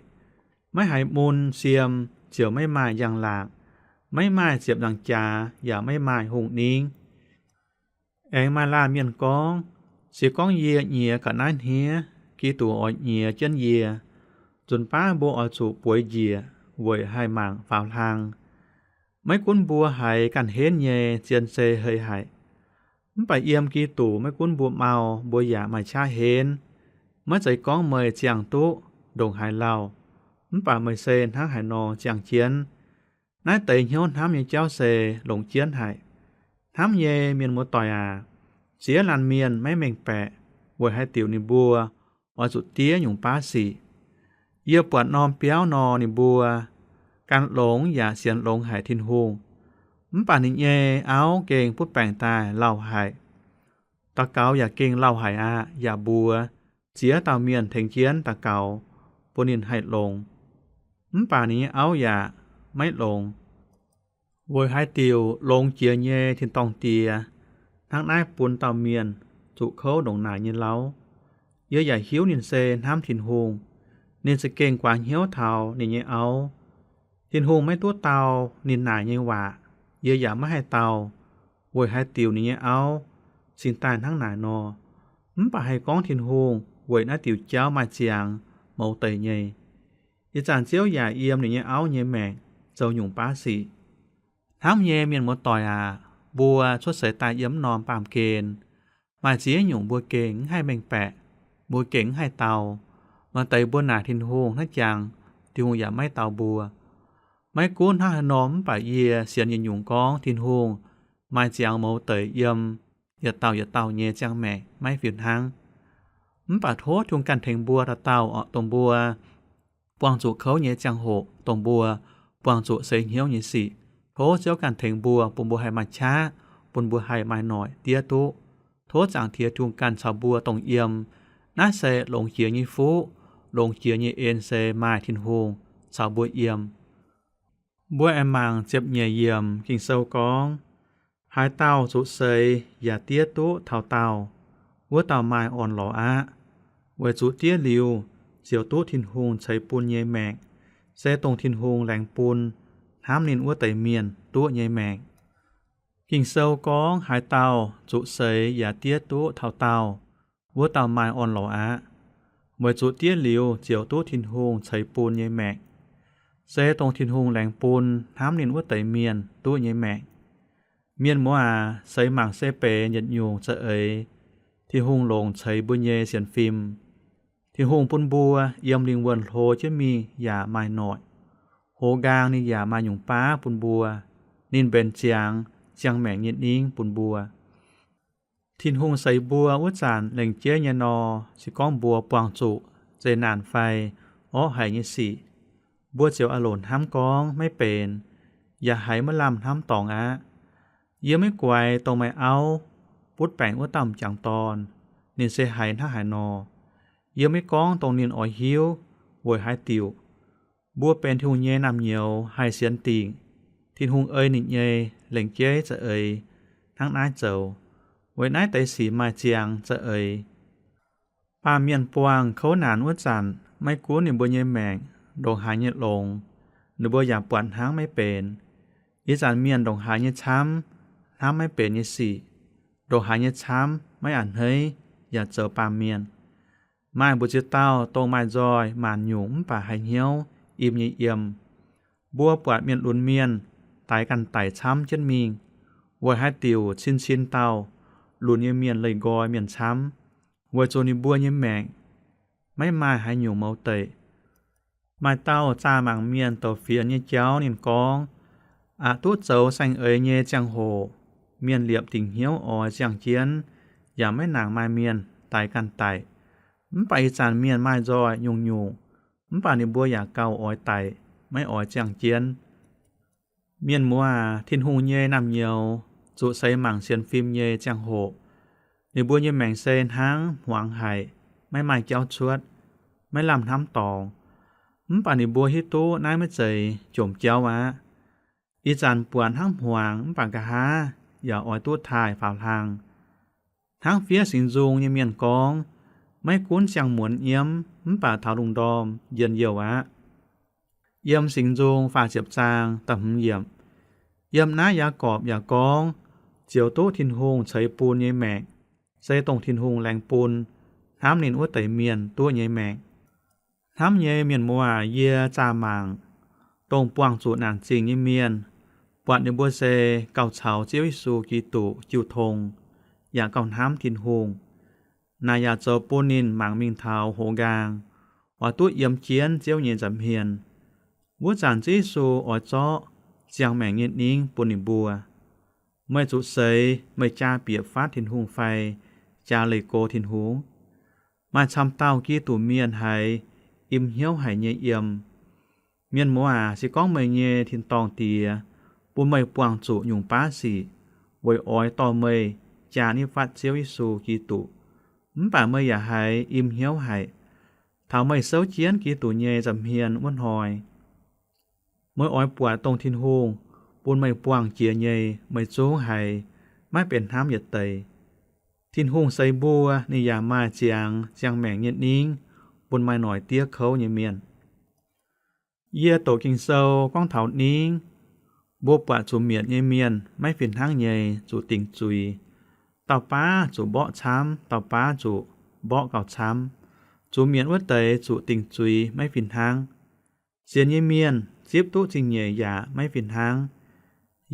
maiv haiz mun siem ziouc maiv maaih njang-laangc, maiv maaih ziepc nzaangc jaax yaac maiv maaih hungh ningv. Aengx maaih laanh mienh gorngv, se gorngv yie nyiex ga'naaiv hniev, Giduc oix nyiex jienv yie. Nzunc baav mbuo oix zuqc bueix njiec weic haih mangc faaux hlang. Maiv gunv mbuo haiz ganh henv nyei zien se hei haic, mv baac yiem Giduc maiv gunv mbuo mau, mbuo yaac maaih qaqv henv. Maiv zeiz gorngv meih ziangh duqv ndongc haaix lauh, mv baac meih se hnangv haaix nor ziangh jienv. Naaiv deix hnyouv hnamv nyei jauv se longx jienv haic. Hnamv nyei mienh muoz-doic aac, ziex laanh mienh maiv mengh baeqc weic haaix diuc ninh mbuo oix zuqc diev nyungc baav sic. Yie buatc norm biauv nor, ninh mbuo gan longx yaac sienx longx haic Tin-Hungh, mv baac ninh nyei auv gengh butv baengc daaih lauh haic. Daux gaux yaac gengh lauh haic aqv. Yaac mbuox ziex dauh mienh tengx jienv daux gaux bun ninh haih longx, mv baac ninh nyei auv yaac maiv longx. Weic haaix diuc longx jiex nyei tin-dorngh Diex hnangv naaiv bun dauh mienh zuqc kouv ndongc naaic nyei lauh? Yie yaac hiuv ninh se hnamv Tin-Hungh. Ninh za'gengh guaax hnyouv taux ninh nyei auv. Tin-Hungh maiv duqv dau ninh naaic nyei waac. Yie yaac maiv haih dau weic haaix diuc ninh nyei auv cingx daaih hnangv naaic nor. mv baac haih gorngv Tin-Hungh weic naaiv diuc jauv maaih ziangx mouz deic nyei. Ih zanc Ziouv yaac yiem ninh nyei auv nyei maengc zoux nyungc baav sic. Hnamv nyei mienh muoz-doic aac, mbuo cuotv seix daaih yiem norm baamh gen, maaih ziex nyungc mbuo gengh mv haih mengh baeqc, mbuo gengh mv haih dau. Maaih deix mbuo naaic Tin-Hungh hnangv jangx, Tin-Hungh yaac maiv dau mbuo. Maiv gunv hnangv haaix nor mv baac yie sienx yietc nyungc gorngv Tin-Hungh maaih ziangx mouz deic yiem yietc dauh yietc dauh nyei ziangh maengc maiv fih hnangv. Mv baac tov Tin-Hungh ganh tengx mbuo dauh dauh oc, dongh mbuo buangh zuqc kouv nyei ziangh hoc, dongh mbuo buangh zuqc seix hnyouv nyei sic, tov Ziouv ganh tengx mbuo, bun mbuo haih maaih qaqv, bun mbuo haih maaih noic diev duqv. Tov Zaangc Diex Tin-Hungh ganh caux mbuo dongh yiem. Naaiv se longx jiex nyei fuqv, longx jiex nyei en se maaih Tin-Hungh caux mbuo yiem. Mbuo aengx mangc ziepc nyeic yiemc Ging-Sou gorngv, haaix dauh zuqc seix yaac diev duqv taux daauh, wuov dauh maaih orn-lorqc aqv. Weic zuqc diev liuz ziouc duqv Tin-Hungh ceix bun nyei maengc, se dongh Tin-Hungh laengz bun hnamv ninh wuov deix mienh duqv nyei maengc. Ging-Sou gorngv, haaix dauh zuqc seix yaac diev duqv taux daauh, wuov dauh maaih orn-lorqc aqv. Weic zuqc diev liuz ziouc duqv Tin-Hungh ceix bun nyei maengc, se dongh Tin-Hungh laengz bun hnamv ninh wuov deix mienh duqv nyei maengc. Mienh muoz aac, seix mangc se benx yietc nyungc za'eix Tin-Hungh longc ceix mbuo nyei sienx fim. Tin-Hungh bun mbuo yiem lingh wuonh hlo jienv mingh yaac maaih noic. Hoz nqaang ninh yaac maaih nyungc baav bun mbuo. Ninh mbenc ziangx ziangh maengc nyei ningv bun mbuo. Tin-Hungh seix mbuo wuov zanc lengc jeiv nyei nor, se gorngv mbuo buangh zuqc zeqc naanc fai orqv haic nyei sic, mbuo ziouc a'loc hnamv gorngv maiv benx, yaac haiz maiv lamh hnamv dorngx aqv. Yie maiv guaix dongh meih auv butv baengc wuov dauh m'jangc dorn, ninh se haiz hnangv haaix nor. Yie maiv gorngv dongh ninh oix hiuv weic haaix diuc. Mbuo benx Tin-Hungh nyei naamh nyouz haih sienx dingc, Tin-Hungh ei ninh nyei lengc jeiv za'eix hnangv naaiv zoux. Weic naaiv deix sic maaih ziangx za'eix. Baamh mienh buangh kouv naanc wuov zanc, maiv gunv ninh mbuo nyei maengc ndongc haaix nyei longx, ninh mbuo yaac buatc hnangv maiv benx. Ih zanc mienh ndongc haaix nyei camv, hnamv maiv benx nyei sic, ndongc haaix nyei camv maiv a'hneiv yaac zoux baamh mienh. Maaih mbu'ziex dauh dongh maaih nzoih maanc nyungc mv baac haiz hnyouv im nyei yiem. Mbuo buatc mienh lunx mienh daix ganh daic camv jienv mingh. Weic haaix diuc cin-cin dauh lunx nyei mienh leih nqoi mienh camv? Weic zuqc ninh mbuo nyei maengc maiv maaih haaix nyungc mouz deic. Maaih dauh zaah mangc mienh douc fienx nyei jauv ninh gorngv, aqc duqv zoux saeng-eix nyei ziangh hoc, mienh liepc dingc hnyouv oix ziangh jienv, yaac maiv nangc maaih mienh daix ganh daic. Mv baac ih zanc mienh maaih nzoih nyungc-nyungc, mv baac ninh mbuo yaac gauh oix daic, maiv oix ziangh jienv. Mienh muoz aac, Tin-Hungh nyei naamh nyouz zuqc seix mangc sienx fim nyei ziangh hoc, ninh mbuo nyei maengc se hnangv hmuangx haic, maiv maaih jauv cuotv, maiv lamh hnamv dorngx. Mv baac ninh mbuo hiuv duqv naaiv maiv zeiz jomc jauv aqv. Ih zanc buatc hnangv hmuangx mv baac nqa'haav yaac oix duqv taaih faaux hlang. Hnangv fiev singx nzung nyei mienh gorngv, maiv gunv ziangh muonz nyiemv mv baac taux lungh ndorm njien-youh aqv. Yiem singx nzung faah ziepc zaang da'hmz yiemc. Yiem naaiv Yaagorpc yaac gorngv, ziouc duqv Tin-Hungh ceix bun nyei maengc, se dongh Tin-Hungh laengz bun hnamv ninh wuov deix mienh duqv nyei maengc. Hnamv nyei mienh muoz aac, yie zaah mangc dongh buangh zuqc naanc zingh nyei mienh, buatc ninh mbuo se gauh caux Ziouv Yesu Giduc jiu tong, yaac gauh hnamv Tin-Hungh. Naaic yaac zoux bun ninh mangc mingh taux hoz nqaang, oix duqv yiem jienv Ziouv nyei nza'hmien. Wuov zanc Ziouv Yesu oix zorqv ziangh maengc nyei ningv bun ninh mbuo. Meih zuqc seix meih jaa bieqc fatv Tin-Hungh fai jaa leih go Tin-Hungh? Maaih camv dauh Giduc mienh haiz im hnyouv haic nyei yiem. Mienh muoz aac, se gorngv meih nyei tin-dorngh Diex bun meih buangh zuqc nyungc baav sic weic oix dorh meih jaa nitv fatv Ziouv Yesu Giduc, mv baac meih yaac haiz im hnyouv haic, taux meih souv jienv Giduc nyei nza'hmien wuov hnoi, meih oix buatc dongh Tin-Hungh bun meih buangh jiex nyei meih zungv haiz maiv benx hnamv yietc deix. Tin-Hungh seix mbuo ninh yaac maaih ziangx ziangh maengc nyei ningv bun maaih noic diev kouv nyei mienh. Yie doqc Ging-Sou gorngv taux ningv, mbuo buatc zuqc mietc nyei mienh maiv fih hnangv nyei zuqc dingc zuiz. Dauh baav zuqc mborqv camv, dauh baav zuqc mborqv gauh camv. Zuqc mietc wuov deix zuqc dingc zuiz maiv fih hnangv. Sienx nyei mienh zipv duqv zingh nyeic yaac maiv fih hnangv.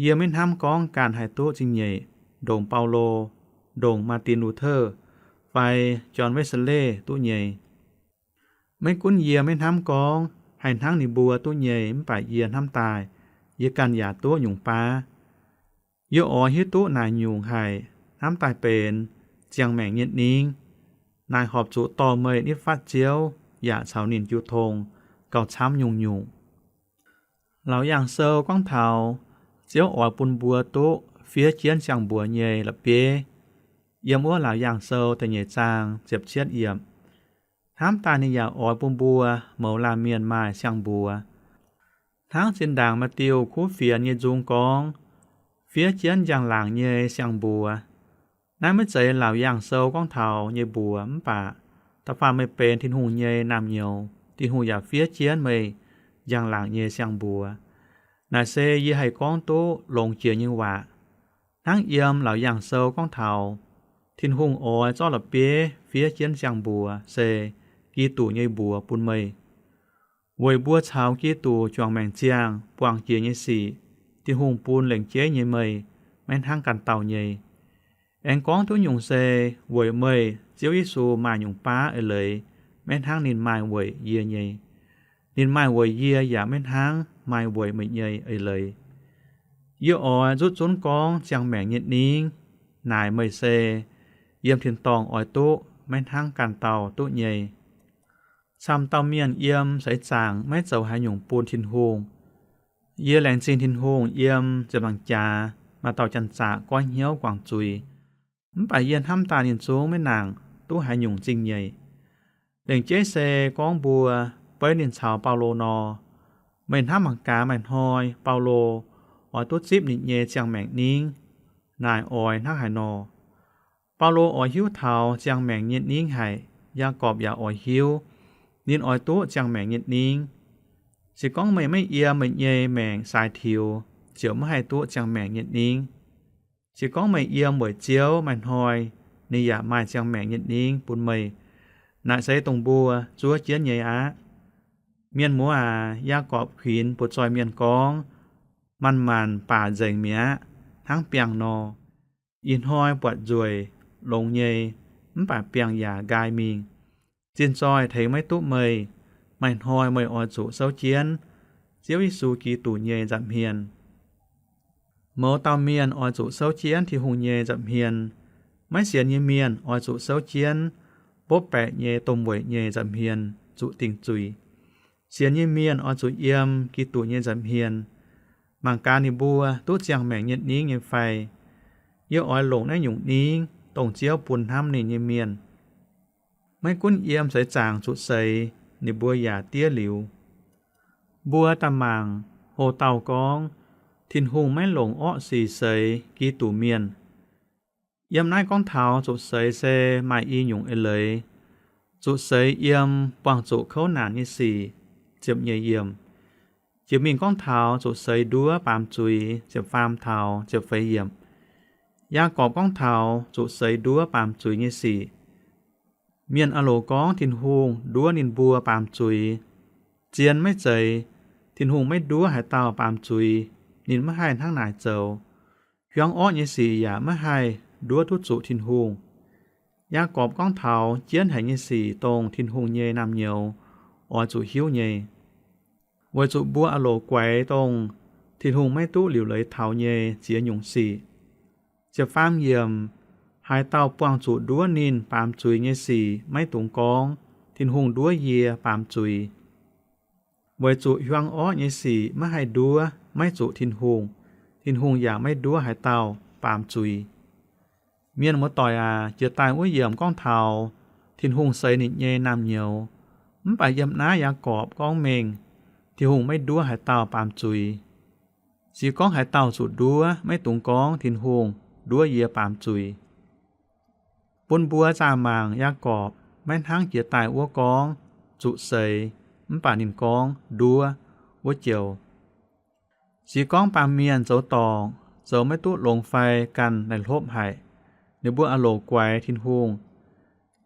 Yie maiv hnamv gorngv ganh haih duqv zingh nyeic ndongc Baulo, ndongc Maartin Luther, fai John Wesley duqv nyei. Maiv gunv yie maiv hnamv gorngv haih hnangv ninh mbuo duqv nyei, mv baac yie hnamv daaih yie ganh yaac duqv nyungc baav. Yie oix hiuv duqv naaic nyungc haic, hnamv daaih benx ziangh maengc nyei ningv. Naaic horpc zuqc dorh meih nitv fatv Ziouv yaac caux ninh jiu tong gauh camv nyungc-nyungc. Laauc Yaangh Sou gorngv taux Ziouv oix bun mbuo duqv fiev jienv siang-mbuox nyei la'bieiv. Yiem wuov Laauc Yaangh Sou da'nyeic zaang ziepc cietv yiemc, hnamv daaih ninh yaac oix bun mbuo mouz laanh mienh maaih siang-mbuox. Hnangv zinh ndaangc maaih diuh kuv fienx nyei nzung gorngv, fiev jienv njang-laangc nyei siang-mbuox. Naaiv maiv zeiz Laauc Yaangh Sou gorngv taux nyei mbuox, mv baac da'faanh meih benx Tin-Hungh nyei naamh nyouz, Tin-Hungh yaac fiev jienv meih njang-laangc nyei siang-mbuox. Naaic se yie haih gorngv duqv longx jiex nyei waac. Hnangv yiem Laauc Yaangh Sou gorngv taux, Tin-Hungh oix zorqv la'bieiv fiev jienv siang-mbuox se Giduc nyei mbuox bun meih. Weic mbuo caux Giduc juangc maengc ziangh buangh jiex nyei sic, Tin-Hungh bun lengc jeiv nyei meih, maiv hnangv ganh dauh nyei. Aengx gorngv duqv nyungc se weic meih Ziouv Yesu maaih nyungc baav eix leiz, maiv hnangv ninh maaih weic yie nyei. Ninh maaih weic yie yaac maiv hnangv maaih weic meih nyei eix leiz. Yie oix nzutv zunv gorngv ziangh maengc nyei ningv naaic meih se yiem tin-dorngh oix duqv, maiv hnangv ganh dauh duqv nyei. Camv dauh mienh yiem seix zaangc maiv zoux haaix nyungc bun Tin-Hungh. Yie laengz zingh Tin-Hungh yiem ziepc nzaangc jaax maaih dauh janx-zaqc goiv hnyouv guangc zuiz. Mv baac yie hnamv daaih ninh zungv maiv nangc duqv haaix nyungc zingh nyeic. Lengc jeiv se gorngv mbuo beiv ninh caux Baulo nor, meih hnamv mangc gaax maaih hnoi Baulo oix duqv zipv ninh nyei ziangh maengc ningv naaic oix hnangv haaix nor. Baulo oix hiuv taux ziangh maengc nyei ningv haic. Yaagorpc yaac oix hiuv. Ninh oix duqv ziangh maengc nyei ningv. Se gorngv meih maiv yiem meih nyei maengc saaix tiux, ziouc maiv haih duqv ziangh maengc nyei ningv. Se gorngv meih yiem weic Ziouv, maaih hnoi ninh yaac maaih ziangh maengc nyei ningv bun meih. Naaic se dongh mbuo zuov jienv nyei aqv. Mienh muoz aac, Yaagorpc kuinx butv-zoih mienh gorngv, manc-manc baac nzengc mi'aqv, hnangv biangh nor. Ih hnoi buatc nzueic longx nyei, mv baac biangh yaac nqaai mingh. Zinh zoih tengx maiv duqv meih. Maaih hnoi meih oix zuqc souv jienv Ziouv Yesu Giduc nyei nza'hmien. Mouz dauh mienh oix zuqc souv jienv Tin-Hungh nyei nza'hmien. Maiv sienx nyei mienh oix zuqc souv jienv mbopv baeqc nyei domh weic nyei nza'hmien zuqc dingc zuiz. Sienx nyei mienh oix zuqc yiem Giduc nyei nza'hmien. Mangc gaax ninh mbuo duqv ziangh maengc nyei ningv nyei fai. Yie oix longc naaiv nyungc ningv dongh Ziouv bun hnamv ninh nyei mienh. Maiv gunv yiem seix zaangc zuqc seix, ninh mbuo yaac diev liuz. Mbuo daaih mangc, ho dauh gorngv, Tin-Hungh maiv longc orqv sic seix Giduc Mienh. Yiem naaiv gorngv taux zuqc seix se maaih i nyungc eix leiz. Zuqc seix yiem buangh zuqc kouv naanc nyei sic, ziepc nyeic yiemc. Jiex mingh gorngv taux zuqc seix nduov baamz zuiz, ziepc faam taux ziepc feix yiemc. Yaagorpc gorngv taux zuqc seix nduov baamz zuiz nyei sic. Mienh aah loc gorngv Tin-Hungh nduov ninh mbuo baamz zuiz. Zien maiv zeiz. Tin-Hungh maiv nduov haaix dauh baamz zuiz. Ninh maiv haih hnangv naaic zoux. Hiuang orqv nyei sic yaac maiv haih nduov duqv zuqc Tin-Hungh. Yaagorpc gorngv taux jienv haic nyei sic, dongh Tin-Hungh nyei naamh nyouz oix zuqc hiuv nyei, weic zuqc mbuo aah loc guaix dongh Tin-Hungh maiv duqv liuc leiz taux nyei ziex nyungc sic. Ziepc faam yiemc, haaix dauh buangh zuqc nduov ninh baamz zuiz nyei sic maiv dungx gorngv, Tin-Hungh nduov yie baamz zuiz. Weic zuqc hiuang orqv nyei sic maiv haih nduov maiv zuqc Tin-Hungh, Tin-Hungh yaac maiv nduov haaix dauh baamz zuiz. Mienh muoz-doic aac, jiex daaih wuov yiemc gorngv taux Tin-Hungh seix ninh nyei naamh nyouz. Mv baac yiem naaiv Yaagorpc gorngv mengh, Tin-Hungh maiv nduov haaix dauh baamz zuiz. Se gorngv haaix dauh zuqc nduov, maiv dungx gorngv, Tin-Hungh nduov yie baamz zuiz. Bun mbuo zaah mangc Yaagorpc, maiv hnangv jiex daaih wuov gorngv zuqc seix, mv baac ninh gorngv nduov wuov joux. Se gorngv baamh mienh zoux dorngc, zoux maiv duqv longx fai ganh laih hlopv haic, Ninh mbuo aah loc guaix Tin-Hungh.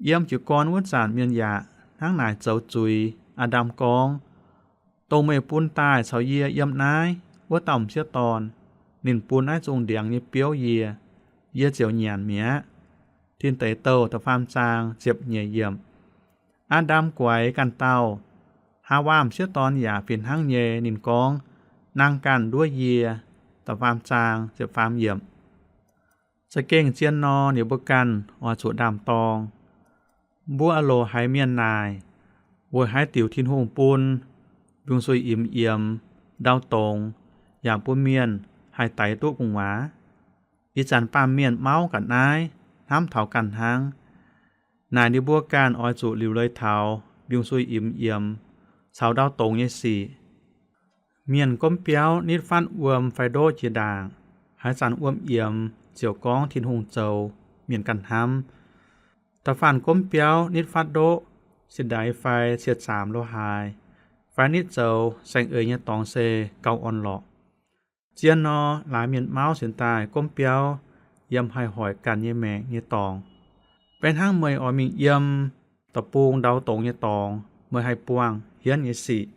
Yiem jiez gorn wuov zanc mienh yaac hnangv naaic zoux zuiz. Aa^ndam gorngv, Dongh meih bun daaih caux yie yiem naaiv wuov dauh m'sieqv dorn, ninh bun naaiv zungh ndiangx nyei biouv yie, yie ziouc nyanc mi'aqv. Tin Deic Douh da'faam zaang ziepc nyeic yiemc. Aa^ndam guaix ganh dauh. Haawaa m'sieqv dorn yaac fih hnangv nyei. Ninh gorngv, Nangh ganh nduov yie. Da'faam zaang ziepc faam yiemc. Za'gengh zien nor, ninh mbuo ganh oix zuqc ndaam-dorng. Mbuo aah loc haiz mienh naaic, weic haaix diuc Tin-Hungh bun mbiungc-suiv imx yiemx, ndau dongz, yaac bun mienh haih daix duqv gu'nguaaz? Ih zanc baamh mienh mauv ga'naaiv hnamv taux ganh hnangv. Naaic ninh mbuo ganh oix zuqc liuc leiz taux mbiungc-suiv imx yiemx caux ndau dongz nyei sic. Mienh gomv biauv nitv fatv wuom fai ndoqv jiex ndaangc, haaix zanc wuom yiemx ziouc gorngv Tin-Hungh zoux mienh ganh hnamv. Da'faanh gomv biauv nitv fatv ndoqv, se ndaix fai cie zaamc lo haaix, fai nitv zoux saeng-eix nyei dorngx se gauh orn lorqc. Zien nor, laaix mienh mauv sienx daaih gomv biauv yiem haih hoic ganh nyei maengc nyei dorngx. Beiv hnangv meih oix mingh yiem deic-bung ndau dongz nyei dorngx, meih haih buangh hienv nyei sic,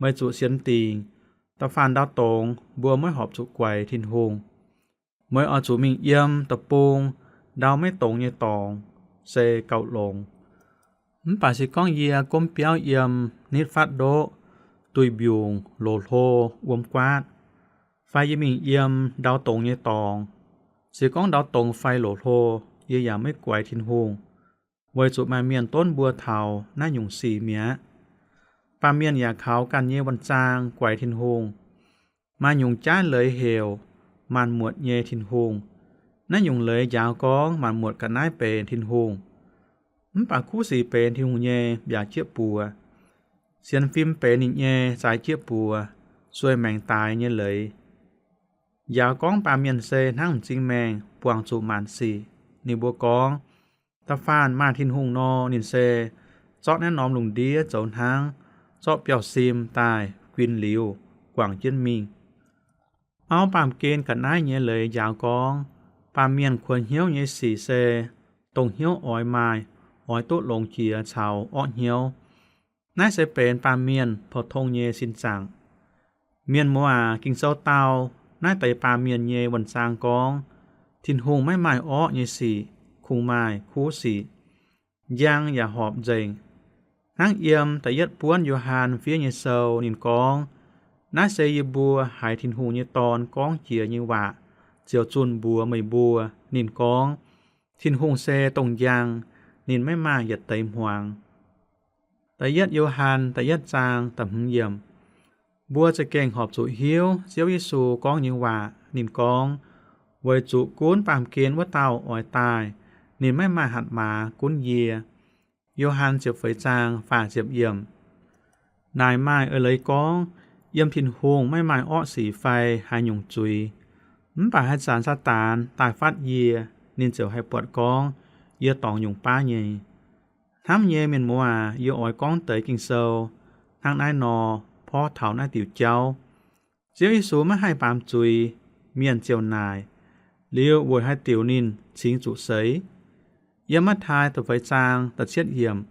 meih zuqc sienx dingc. Da'faanh ndau dongz mbuo maiv horpc zuqc guaix Tin-Hungh. Meih oix zuqc mingh yiem deic-bung ndau maiv dongz nyei dorngx se gauh longx. Mv baac se gorngv yie gomv biauv yiem nitv fatv ndoqv, duih mbiungc, loz-hlo, wuom guaatv, fai yie mingh yiem ndau dongz nyei dorngx, se gorngv ndau dongz fai loz-hlo, yie yaac maiv guaix Tin-Hungh, weic zuqc maaih mienh donv mbuo taux naaiv nyungc sic mi'aqv. Baamh mienh yaac kaux ganh nyei wuonh zaang guaix Tin-Hungh. Maaih nyungc jaav leiz heuc Maanc Muotc nyei Tin-Hungh. Naaiv nyungc leiz njaaux gorngv maanc muotc ga'naaiv benx Tin-Hungh. Mv baac kuv sic benx Tin-Hungh nyei mbiaac jieqv buoz. Sienx fim benx ninh nyei zaaix jieqv buoz, sueih maengc daaix nyei leiz. Njaaux gorngv baamh mienh se hnangv m'zing maengh buangh zuqc maanc sic. Ninh mbuo gorngv, Da'faanh maaih Tin-Hungh nor, ninh se zorqv naaiv norm lungh ndiev zoux hnangv, zorqv biauv-sim daaih guin liuz guangc jienv mingh. Auv baamh gen ga'naaiv nyei leiz njaaux gorngv, baamh mienh kuonx hnyouv nyei sic se dongh hnyouv oix maaih, oix duqv longx jiex caux orqv hnyouv. Naaiv se benx baamh mienh pou-tong nyei sin zaangc. Mienh muoz aac, Ging-Sou dau naaiv deix baamh mienh nyei wuonh zaang gorngv, Tin-Hungh maiv maaih orqv nyei sic, kungx maaih kuv sic, njang yaac horpc nzengc. Hnangv yiem da'yietv buonv Yo^han fiev nyei sou ninh gorngv, Naaiv se yie mbuo haiz Tin-Hungh nyei Dorn gorngv jiex nyei waac ziouc zunh mbuox meih mbuo. Ninh gorngv, Tin-Hungh se dongh njang, ninh maiv maaih yietc deix hmuangx. Da'yietv Yo^han da'yietv zaang da'hmz yiemc. Mbuo za'gengh horpc zuqc hiuv Ziouv Yesu gorngv nyei waac. Ninh gorngv, Weic zuqc gunv baamh gen wuov dauh oix daaih, ninh maiv maaih hatc maaz gunv yie. Yo^han ziepc feix zaang faah ziepc yiemc. Naaic maaih eix leiz gorngv, yiem Tin-Hungh maiv maaih orqv sic fai haaix nyungc zuiz. Mv baac haaix zanc Saadaan daaih fatv yie, ninh ziouc haih buatc gorngv yie dorngx nyungc baav nyei. Hnamv nyei mienh muoz aac, yie oix gorngv deix Ging-Sou hnangv naaiv nor, porv taux naaiv diuc jauv. Ziouv Yesu maiv haih baamz zuiz, mienh ziouc naaic, Liuz weic haaix diuc ninh cingx zuqc seix? Yiem Matv^taai da'feix zaang da'cietv yiemc,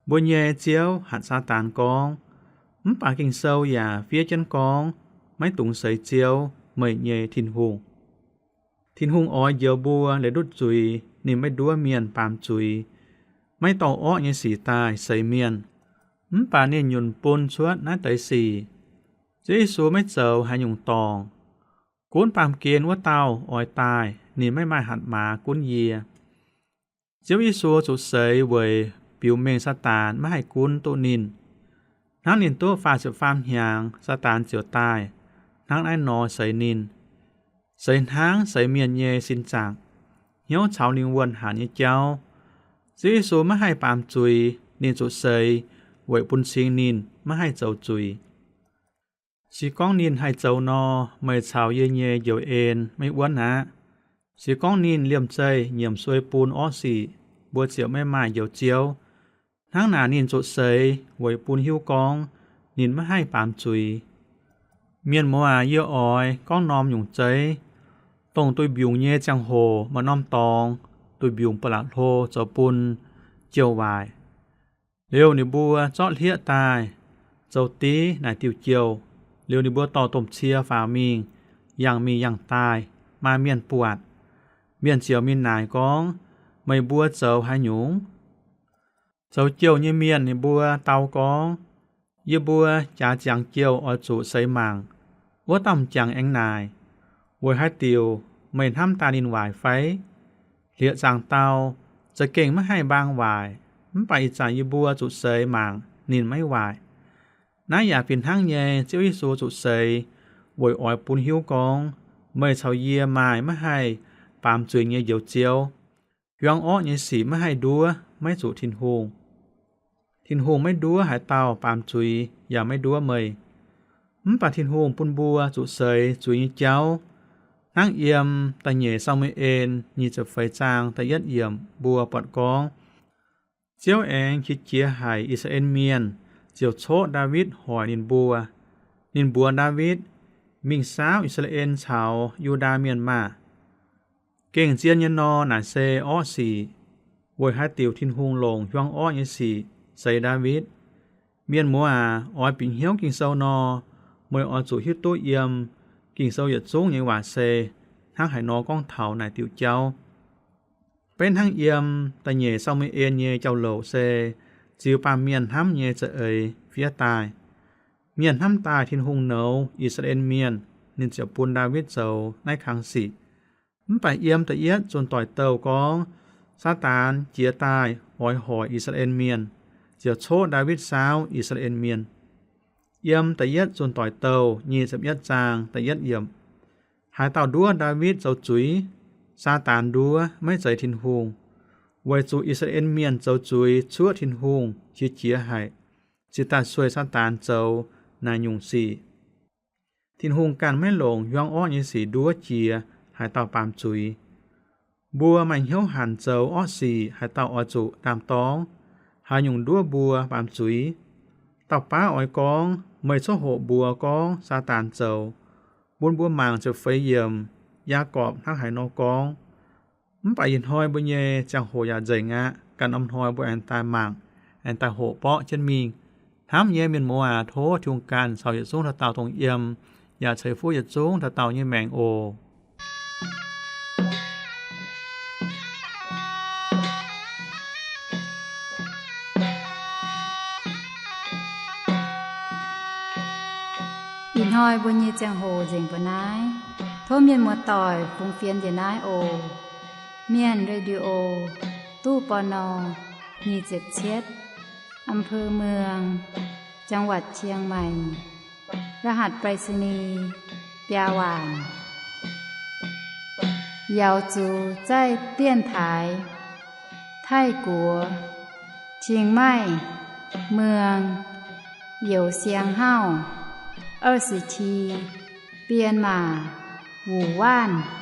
mbuo nyei Ziouv hatc Saadaan gorngv. Mv baac Ging-Sou yaac fiev jienv gorngv, Maiv dungx seix Ziouv, meih nyei Tin-Hungh. Tin-Hungh oix njoux mbuo leiz ndutv zuiz. Ninh maiv nduov mienh baamz zuiz, maiv dorh orqv nyei sic daaih seix mienh. Mv baac ninh nyunc bun cuotv naaiv deix sic. Ziouv Yesu maiv zoux haaix nyungc dorngc. Gunv baamh gen wuov dauh oix daaih, ninh maiv maaih hatc maaz gunv yie. Ziouv Yesu zuqc seix weic biux mengh Saadaan maiv haih gunv duqv ninh. Hnangv ninh duqv faah ziepc faam hnyangx, Saadaan ziouc daaih hnangv naaiv nor seix ninh. Seix hnangv seix mienh nyei sin zaangc, hnyouv caux lingh wuonh hanc nyei jauv. Ziouv Yesu maiv haih baamz zuiz, ninh zuqc seix weic bun cing ninh maiv haih zoux zuiz. Se gorngv ninh haih zoux nor, meih caux yie nyei njoux en maiv wuonv aqv. Se gorngv ninh liemh zeih nyiemc suei bun orqv sic, mbuo ziouc maiv maaih Njoux Ziouv. Hnangv naaic ninh zuqc seix weic bun hiuv gorngv ninh maiv haih baamz zuiz. Mienh muoz aac, yie oix gorngv norm nyungc zeiv, dongh duih mbiungc nyei ziangh hoc maaih norm dorngx, duih mbiungc ba'laqc hlo zoux bun jouh waaic. Liuz ninh mbuo zorqv hlieqv daaih zoux div naaic diuh jouh. Liuz ninh mbuo dorh domh cie faaux mingh, yangh mingh yangh daaih, maaih mienh buatc. Mienh ziouc mingh naaic gorngv, Meih mbuo zoux haaix nyungc? Zoux jouh nyei mienh ninh mbuo dau gorngv, Yie mbuo jaax ziangx jouh oix zuqc seix mangc. Wuov dauh m'jangc aengx naaic, Weic haaix diuc meih hnamv daaih ninh waaic fai? Hlieqv zaangc dau, za'gengh maiv haih mbaang waaic, mv baac ih zanc yie mbuo zuqc seix mangc ninh maiv waaic. Naaiv yaac fih hnangv nyei, Ziouv Yesu zuqc seix weic oix bun hiuv gorngv meih caux yie maaih maiv haih baamz zuiz nyei Njoux Ziouv. Hiuang orqv nyei sic maiv haih nduov maiv zuqc Tin-Hungh. Tin-Hungh maiv nduov haaix dauh baamz zuiz yaac maiv nduov meih. Mv baac Tin-Hungh bun mbuo zuqc seix zuiz nyei jauv, hnangv yiem da'nyeic Saa^mu^en nyic ziepc feix zaang da'yietv yiemc mbuo buatc gorngv, Ziouv aengx qiex jiez haic I^saa^laa^en Mienh, ziouc coqv Ndaawitv hoic ninh mbuo. Ninh mbuox Ndaawitv, Mingh saauv I^saa^laa^en caux Yu^ndaa Mienh maah! Gengh zien nyei nor, naaic se orqv sic. Weic haaix diuc Tin-Hungh longc hiuang orqv nyei sic seix Ndaawitv? Mienh muoz aac, oix bieqc hnyouv Ging-Sou nor, meih oix zuqc hiuv duqv yiem Ging-Sou yietc zungv nyei waac se hnangv haaix nor gorngv taux naaic diuc jauv. Beiv hnangv yiem da'nyeic Saa^mu^en nyei jauv-louc se ziux baamh mienh hnamv nyei za'eix fiev daaih. Mienh hnamv daaih Tin-Hungh nouz I^saa^laa^en Mienh, ninh ziouc bun Ndaawitv zoux naaiv kang sic. Mv baac yiem da'yietv zunh doic douh gorngv, Saadaan jiez daaih oix hoic I^saa^laa^en Mienh, ziouc coqv Ndaawitv saauv I^saa^laa^en Mienh. Yiem da'yietv zunh doic douh nyic ziepc yietv zaang da'yietv yiemc, haaix dauh nduov Ndaawitv zoux zuiz? Saadaan nduov, maiv zeiz Tin-Hungh. Weic zuqc I^saa^laa^en Mienh zoux zuiz cuoqv Tin-Hungh qiex jiez haic, cingx daaih sueih Saadaan zoux naaic nyungc sic. Tin-Hungh ganh maiv longc hiuang orqv nyei sic nduov jiex haaix dauh baamz zuiz. Mbuo maaih hnyouv hanc zoux orqv sic, haaix dauh oix zuqc ndaam-dorngv haaix nyungc nduov mbuo baamz zuiz. Dauh baav oix gorngv, Meih coqv hoqc mbuox gorngv Saadaan zoux. Bun mbuo mangc ziepc feix yiemc, Yaagorpc hnangv haaix nor gorngv. Mv baac ih hnoi mbuo nyei ziangh hoc yaac nzengc aqv. Ganh norm hnoi mbuo aengx daaih mangc, aengx daaih hoqc borqv jienv mingh. Hnamv nyei mienh muoz aac, tov Tin-Hungh ganh caux yietc zungv dauh dauh dongh yiem, yaac ceix fuqv yietc zungv dauh dauh nyei maengc oc. Ih hnoi mbuo nyei ziangh hoc nzengc mbuo naaiv. Tov mienh muoz-doic fungx fienx njiec naaiv oc. Mienh Radio, ตู้ ปณ. nyic ziepc cietv, อำเภอเมือง จังหวัดเชียงใหม่ รหัสไปรษณีย์ biaa waanc. 瑶族在电台 Taiv-Guoqv, Chiang Mai, เมือง Youz Siang Hauv, 二十七, Bienh Maac, Wuoqc Waanv.